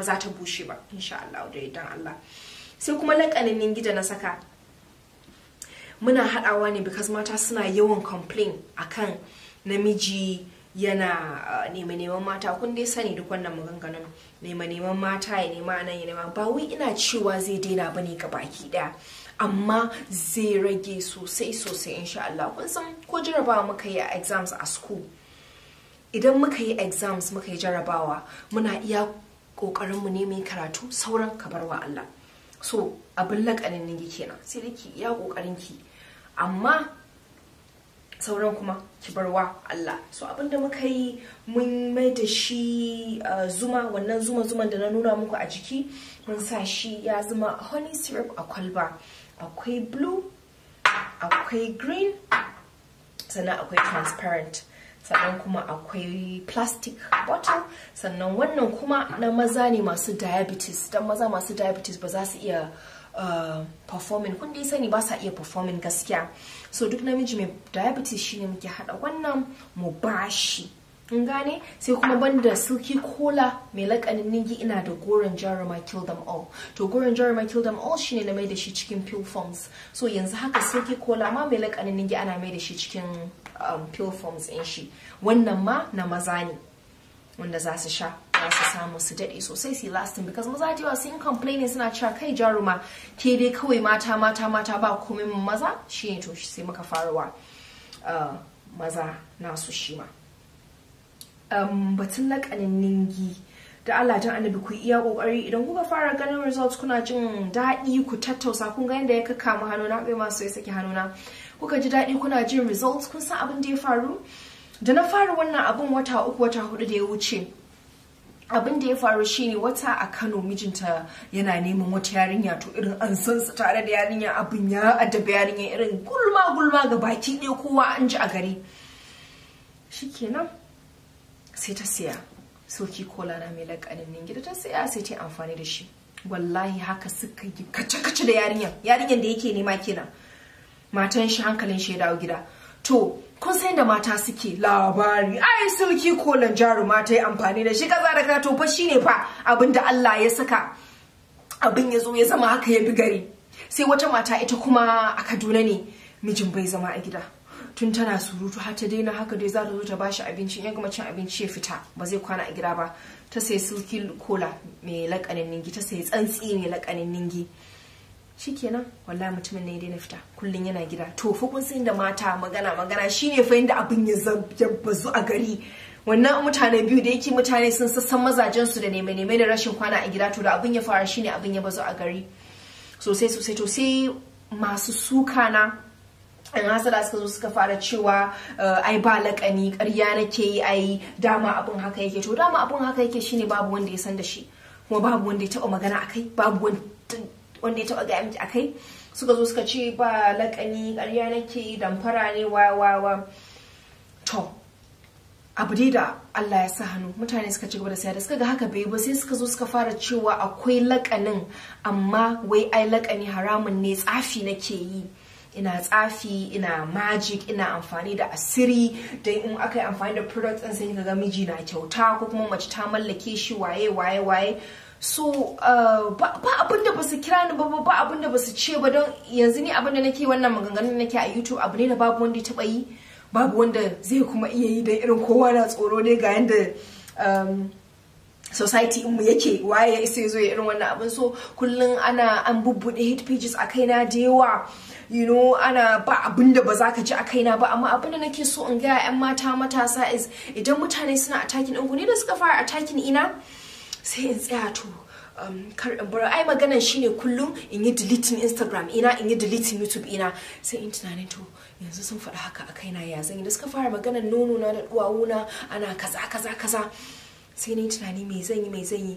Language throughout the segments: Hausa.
za ta bushe ba insha Allah da yardan Allah. Sai kuma lakanin ningi da na saka, muna haɗawa ne because mata suna yawan complain akan namiji yana neman mata. Kun dai sani duk wannan maganganun, neman mata, ya nema nan, ya nema. Ba wai ina cewa zai daina bane ga baki daya, amma zai rage sosai sosai insha Allah. Kun san ko jarabawa muka yi a exams a school, idan muka yi exams, muka yi jarabawa, muna iya kokarin mu ne mu yi karatu, sauran ka barwa Allah. So abin lakanin ningi kenan, sai dai ki iya kokarin ki, amma sauran kuma ki barwa Allah. So abinda muka yi, mun mai da shi zuma, wannan zuma zuman da na nuna muku a jiki, mun sa shi ya zama honey syrup a kwalba. Akwai blue, akwai green, sannan akwai transparent, sannan kuma akwai plastic bottle. Sannan wannan kuma na maza ne masu diabetes, don maza masu diabetes ba za su iya performing, kun dai sani ba sa iya performing gaskiya. So duk namiji mai diabetes shine muke hada wannan mu bashi, in gane. Sai kuma banda Silky Cola mai lakanin ningi, ina da Goron Jaruma Kill Them All. To Goron Jaruma Kill Them All shine na mai da shi cikin pill forms. So yanzu haka Silky Cola ma mai lakanin ningi ana mai da shi cikin pill forms in shi. Wannan ma na maza ne wanda za su sha, za su samu su daɗe sosai, su lasting, because maza da yawa sun complaining, suna cewa, "Kai Jaruma, ke dai kawai mata mata mata, ba komai maza." Shi ne to sai muka farawa maza nasu shi ma. Batun lakanin ningi, da Allah dan Annabi ku iya kokari. Idan kuka fara ganin results, kuna jin daɗi, ku tattausa. Kun ga yadda ya kakkama hannuna, bai ma so ya saki hannuna. Kuka ji daɗi, kuna jin results. Kun san abin da ya faru da na fara wannan abun wata 3, wata 4 da ya wuce? Abin da ya faru shine, wata a Kano mijinta yana neman wata yarinya. To irin an san su tare da yarinya, abin ya addabi yarinya, irin gulma gulma ga baki ɗaya, kowa an ji a gari. Shikenan sai ta siya Silky Cola na mai lakanin ningi. Da ta siya, sai ta amfani da shi. Wallahi haka suka yi kace kace da yarinyar, yarinyar da yake nema kenan, matan shi. Hankalin shi ya dawo gida. To kun san da mata suke labari, "Ai Silky Colan Jaruma ta yi amfani da shi, kaza da kaza." To fa shine fa abin da Allah ya saka abin ya zo ya zama haka, ya bi gari. Sai wata mata ita kuma a Kaduna ne, mijin bai zama a gida. Tun tana surutu har ta daina. Haka dai za ta zo ta bashi abinci, in ya gama cin abinci ya fita, ba zai kwana a gida ba. Ta sayi Silky Cola mai lakanin ningi, ta sayi tsantsi mai lakanin ningi. Shikenan, wallahi mutumin ne ya daina fita, kullun yana gida. To fa kun san da mata magana magana, shine fa inda abin ya bazu a gari. Wannan mutane biyu da yake mutane sun sassan mazajen su da neme neme da rashin kwana a gida, to da abin ya fara shine abin ya bazu a gari sosai sosai. To sai masu suka na in hasala suka zo suka fara cewa ai ba lakani, ƙarya nake yi, ai dama abin haka yake. To dama abin haka yake shine babu wanda ya san da shi, kuma babu wanda ya taɓa magana akai, babu wanda ya taɓa gaya miki akai. Suka zo suka ce ba lakani, ƙarya nake yi, damfara ne, wa wa wa. To abu dai da Allah ya sa hannu, mutane suka ci gaba da saya. Da suka ga haka bai ba, sai suka zo suka fara cewa akwai lakanin, amma wai ai lakani haramun ne, tsafi nake yi, ina tsafi, ina magic, ina amfani da asiri, don in aka yi amfani da product din sai ga miji na kyauta ko kuma mace ta mallake shi, waye waye waye. So ba abin da basu kira ni ba, ba abin da basu ce ba. Don yanzu ni abin da nake, wannan maganganun da nake a YouTube, abu ne da babu wanda ya taba yi, babu wanda zai kuma iya yi, don irin kowa na tsoro ne ga yanda society mu yake, waye ya isa zo ya irin wannan abin. So kullum ana an bubbuɗe hate pages a kaina da yawa, ana ba abin da ba za ka ji a kaina ba. Amma abin da nake so in gaya 'yan mata matasa is, idan mutane suna attacking ɗinku, ne da suka fara attacking ina, sai in tsaya, to kar in bar ai maganan shine kullum in yi deleting Instagram ina, in yi deleting YouTube ina. Sai in tunanin, to yanzu sun faɗi haka a kaina, ya zan yi? Da suka fara maganan nono na da duwawuna, ana kaza kaza kaza, sai na yi tunani, me zan yi, me zan yi?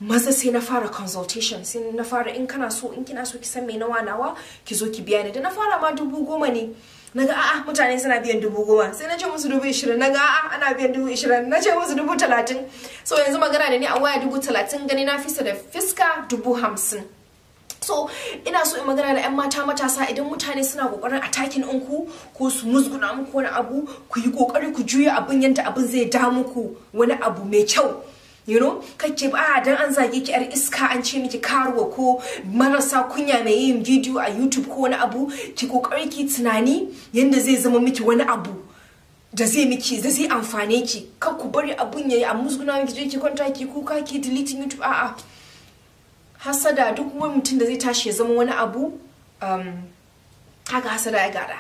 Maza sai na fara consultation, sai na fara, in kana so, in kina so ki san me nawa nawa, ki zo ki biya ni. Da na fara ma 10,000 ne. Naga a'a, mutane suna biyan 10,000. Sai na ce musu 20,000. Naga a'a, ana biyan 20,000. Na ce musu 30,000. So yanzu magana da ni a waya 30,000, gani na fisa da fiska 50,000. So ina so in magana da 'yan mata matasa, idan mutane suna kokarin attacking ɗinku ko su musguna muku wani abu, ku yi kokari ku juya abin yadda abin zai da muku wani abu mai kyau. You know, kake ba dan an zage ki yar iska, an ce miki karuwa ko marasa kunya mai yin video a YouTube ko wani abu, ki kokari ki tunani yanda zai zama miki wani abu da zai miki, da zai amfane ki. Kar ku bari abun yayi a musguna miki, je ki kwanta ki kuka, ki deleting YouTube. A'a, hasada, duk wani mutum da zai tashi ya zama wani abu, haka hasada ya gada.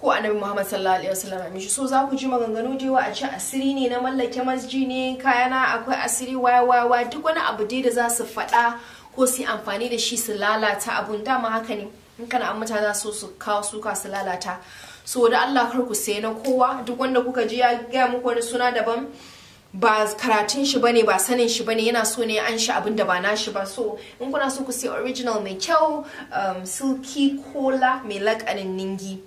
Ko Annabi Muhammad sallallahu alaihi wasallam mishi. So za ku ji maganganu da yawa, a ce asiri ne na mallake masji ne, kayana akwai asiri, waya waya waya, duk wani abu dai da za su faɗa ko su yi amfani da shi su lalata abun. Dama haka ne, in kana an mutane za su kawo suka su lalata. So da Allah kar ku sayi na kowa. Duk wanda kuka ji ya gaya muku wani suna daban, ba karatun shi bane, ba sanin shi bane, yana so ne an shi abin da ba nashi ba. So in kuna so ku sai original mai kyau, Silky Cola mai lakanin Ningi.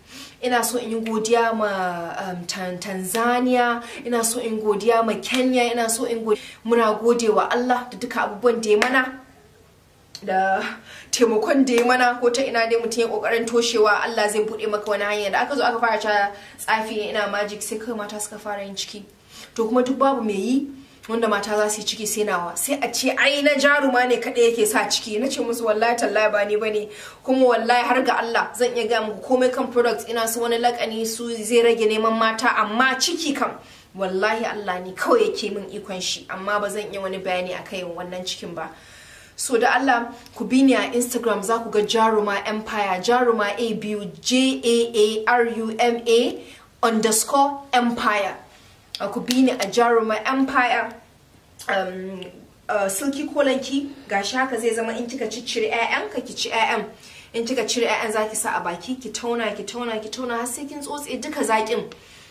Ina so in yi godiya ma Tanzania, ina so in godiya ma Kenya, ina so in muna gode wa Allah da duka abubuwan da ya mana, da taimakon da ya mana. Ko ta ina dai mutum ya kokarin toshewa, Allah zai bude maka wani hanya. Da aka zo aka fara ta tsafi ne, ina magic, sai kai mata suka fara yin ciki. To kuma duk babu mai yi wanda mata za su yi ciki sai nawa. Sai a ce ai na Jaruma ne kaɗai yake sa ciki. Na ce musu wallahi tallahi ba ni bane, kuma wallahi har ga Allah zan iya ga muku komai kan product ina, su wani lakani su zai rage neman mata, amma ciki kam wallahi Allah ne kawai yake min ikon shi, amma ba zan iya wani bayani akan wannan cikin ba. So da Allah ku bi ni a Instagram, za ku ga Jaruma Empire, Jaruma A biyu, JAARUMA_empire. Ku bi ni a Jaruma Empire. Silky Colanki gashi haka zai zama in kika ciccire 'ya'yan ka, ki ci 'ya'yan. In kika cire 'ya'yan, zaki sa a baki, ki tauna, ki tauna, ki tauna har sai kin tsotse duka zakin.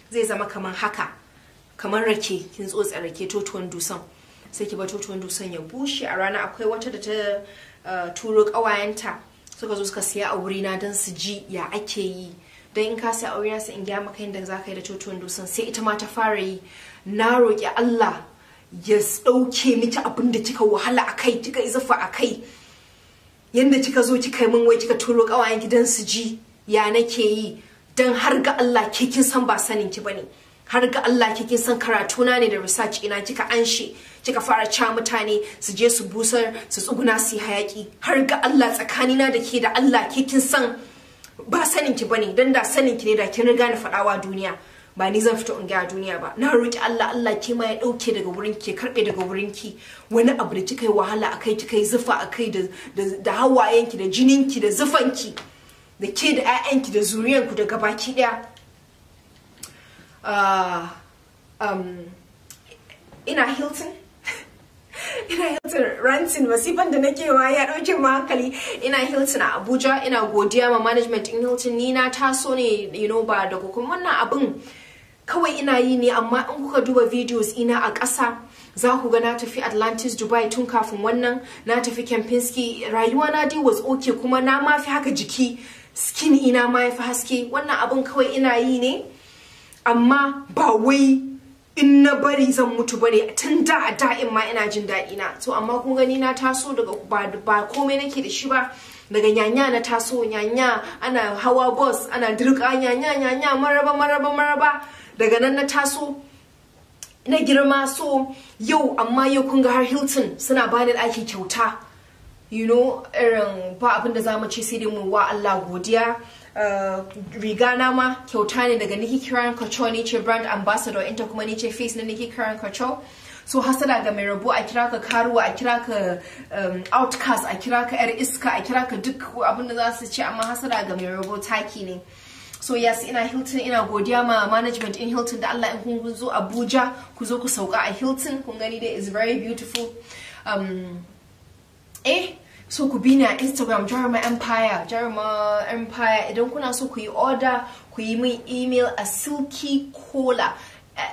Zai zama kamar haka, kamar rake, kin tsotse rake, totuwan dusan. Sai ki bar totuwan dusan ya bushe a rana. Akwai wata da ta turo kawayenta suka zo suka siya a wurina don su ji ya ake yi, don in ka siya a wurina sai in gaya maka yadda za ka yi da totuwan dusan. Sai ita ma ta fara yi. Na roƙi Allah ya ɗauke miki abin da kika wahala a kai, kika yi zufa a kai. Yanda kika zo kika yi min wai kika turo ƙawayen gidan su ji ya nake yi, don har ga Allah ke kin san ba sanin ki bane. Har ga Allah ke kin san karatuna ne da research ina kika anshe, kika fara ca mutane su je su busar, su tsuguna, su yi hayaki. Har ga Allah, tsakanina da ke da Allah, ke kin san ba sanin ki bane, dan da sanin ki ne da kin riga ni faɗawa duniya, ba ni zan fito in gaya duniya ba. Na roki Allah, Allah ke ma ya dauke daga wurin ki, karbe daga wurin ki wani abu da kika yi wahala akai, kika yi zufa akai, da hawayenki, da jininki, da zufanki, da ke da 'ya'yanki da zuriyanku da gabaki daya. Ina Hilton, ina Hilton ranting, masifan da nake wa ya dauke ma hankali. Ina Hilton a Abuja. Ina godiya ma management in Hilton. Ni na taso ne ba daga kuma wannan abin kawai ina yi ne, amma in kuka duba videos ina a ƙasa za ku ga na tafi Atlantis Dubai tun kafin wannan, na tafi Kempinski. Rayuwa na dai was okay, kuma na ma fi haka jiki, skin ina ma yafi haske. Wannan abin kawai ina yi ne, amma ba wai in na bari zan mutu bane. Tun da a da'in ma ina jin daɗi na. So amma kun gani, na taso daga ba komai nake da shi ba, daga nyanya na taso, nyanya ana hawa bus ana dirka, nyanya nyanya, maraba maraba maraba. Daga nan na taso na girma. So yau, amma yau kun ga har Hilton suna bani ɗaki kyauta. Irin ba abin da za mu ce sai dai mu wa Allah godiya. Riga na ma kyauta ne daga Nikki Kiran Couture. Ni ce brand ambassador inta, kuma ni ce face na Nikki Kiran Couture. So hasada ga mai rabo. A kira ka karuwa, a kira ka outcast, a kira ka yar iska, a kira ka duk abin da za su ce, amma hasada ga mai rabo taki ne. So yes, ina Hilton, ina godiya ma management in Hilton. Da Allah in kun zo Abuja, ku zo ku sauka a Hilton. Kun gani dai, is very beautiful. So ku bi ni a Instagram, Jaruma Empire, Jaruma Empire. Idan kuna so ku yi order, ku yi min email a silkycola,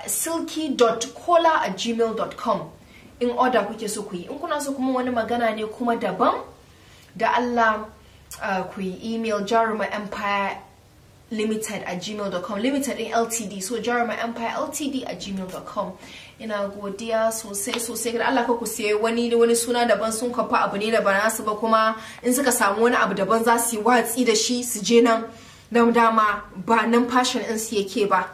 silky.cola@gmail.com in order kuke so ku yi. In kuna so kuma wani magana ne kuma daban, da Allah ku yi email jarumaempire limited@gmail.com, limited in ltd, so jarumaempire ltd@gmail.com. Ina godiya sosai sosai. Da Allah ku siye wani wani suna daban, sun kafa abu ne da ba nasu ba, kuma in suka samu wani abu daban za su yi watsi da shi su je nan dan dama ba nan passion din su yake ba,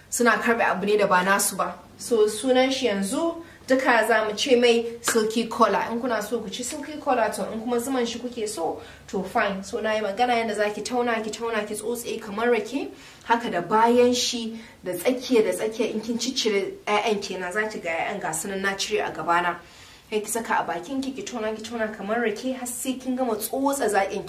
suna karbe abu ne da ba nasu ba. So sunan shi yanzu Duka za mu ce mai silky cola. In kuna so ku ci silky cola to, in kuma zuman shi kuke so to fine. So na yi magana yadda za ki tauna, ki tauna, ki tsotse kamar rake haka, da bayan shi da tsakiya da tsakiya. In kin ciccire 'ya'yan kenan, za ki ga 'ya'yan ga sunan na cire a gabana. Kai ki saka a bakin ki, ki tona, ki tona kamar rake har sai kin gama tsotsa zaƙin.